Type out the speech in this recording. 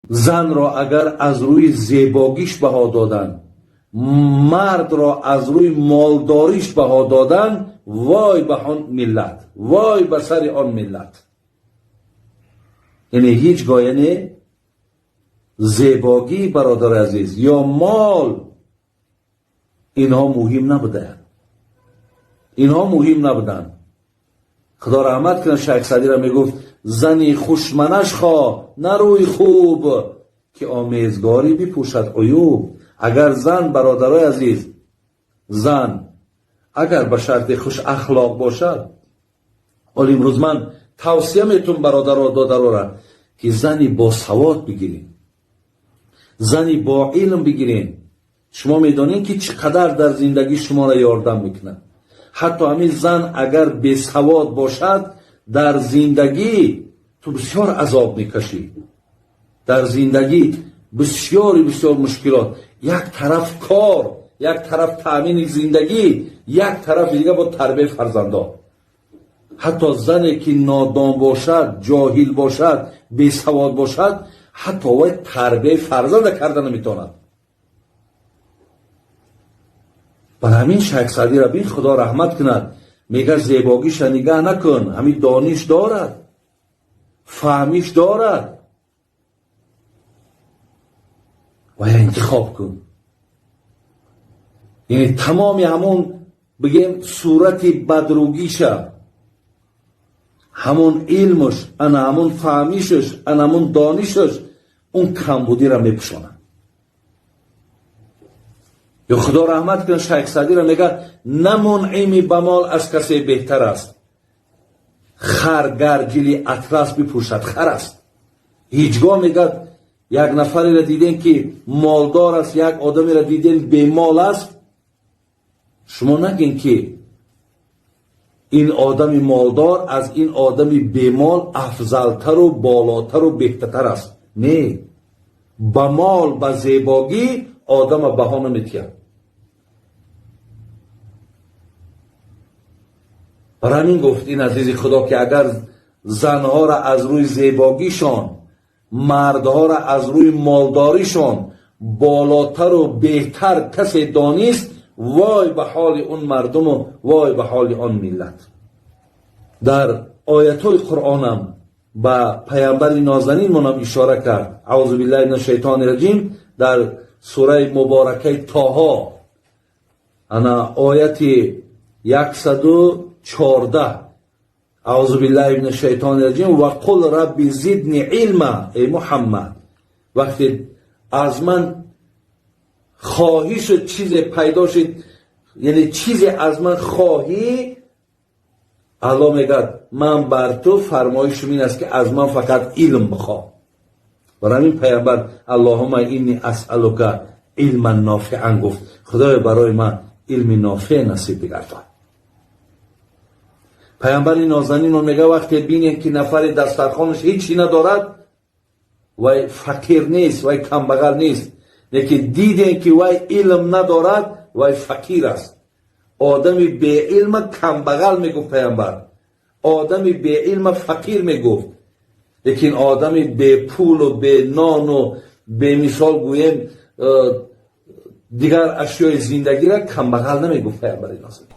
Занро агар аз рӯи зебогиш баҳо додан, мардро аз рӯи молдориш баҳо додан, вой ба он миллат, вой ба сари он миллат. Яъне ҳеҷ гоҳ, яъне зебогӣ, бародари азиз, ё мол, инҳо муҳим набуданд, инҳо муҳим набуданд. Худо раҳмат кунад Шайх Саъдиро, мегуфт: зани хушманаш хоҳ, на рӯи хуб, ки омезгорӣ бипӯшад уюб. Агар зан, бародарои азиз, зан агар ба шарти хуш ахлоқ бошад, ҳол имрӯз ман тавсия метум бародаро, додарора, ки зани босавод бигирем, зани бо илм бигирем. Шумо медонед, ки чӣ қадар дар зиндагӣ шуморо ёрдам мекунад. Ҳатто ҳамин зан агар бесавод бошад, дар зиндагӣ ту бисёр азоб мекашӣ, дар зиндагӣ бисёри бисёр мушкилот. Як тараф кор, як тараф таъмини зиндагӣ, як тарафи дига бо тарбияи фарзандон. Ҳатто зане ки нодон бошад, ҷоҳил бошад, бесавод бошад, ҳатто вай тарбияи фарзанда карда наметавонад. Бар ҳамин Шайх Саъдиро бин, Худо раҳмат кунад, мега: зебогиша нигаҳ накун, ҳамин дониш дорад, фаҳмиш дорад, ва я интихоб кун. Яъне тамоми ҳамон, бигем, сурати бадругиша ҳамон илмаш, ана ҳамон фаҳмишаш, ана ҳамон донишаш он камбудиро мепӯшонад. Ё Худо раҳмат кунад Шайх Саъдиро, мега: на мунъими ба мол аз касе беҳтар аст, хар гар ҷили атлас бипӯшад, хар аст. Ҳеҷ гоҳ, мегӯяд, як нафареро дидем, ки молдор аст, як одамеро дидем, бемол аст, шумо нагин, ки ин одами молдор аз ин одами бемол афзалтару болотару беҳтартар аст. Не, ба мол, ба зебогӣ одама баҳо наметиҳад. Бар ҳамин гуфт ин азизи Худо, ки агар занҳоро аз рӯи зебогишон, мардҳоро аз рӯи молдоришон болотару беҳтар касе донист, вой ба ҳоли он мардуму вой ба ҳоли он миллат. Дар оятҳои Қуръонам ба паямбари нозанинмонам ишора кард. Аузу биллаҳи мин шайтони раҷим, дар сураи муборакаи Тоҳо, ана ояти 114: аузу биллаҳи мин шайтони раҷим, ва қул рабби зидни илма. Эй Муҳаммад, вақте аз ман хоҳишу чизе пайдо шуд, яъне чизе аз ман хоҳӣ, Аллоҳ мегӯяд: ман бар ту фармоишум ин аст, ки аз ман фақат илм бихоҳ. Бар ҳамин паямбар аллоҳума инни асъалука илман нофиан гуфт. Худоё, барои ман илми нофеъ насиб бигардон. Паямбари нозанинро мега: вақте бинем, ки нафари дастархонаш ҳечи надорад, вай фақир нест, вай камбағал нест, лекин дидем, ки вай илм надорад, вай фақир аст. Одами беилма камбағал мегуфт паямбар, одами беилма фақир мегуфт, лекин одами бепулу бенону бемисол гӯем, дигар ашёи зиндагиро камбағал намегуфт паямбари нозанин.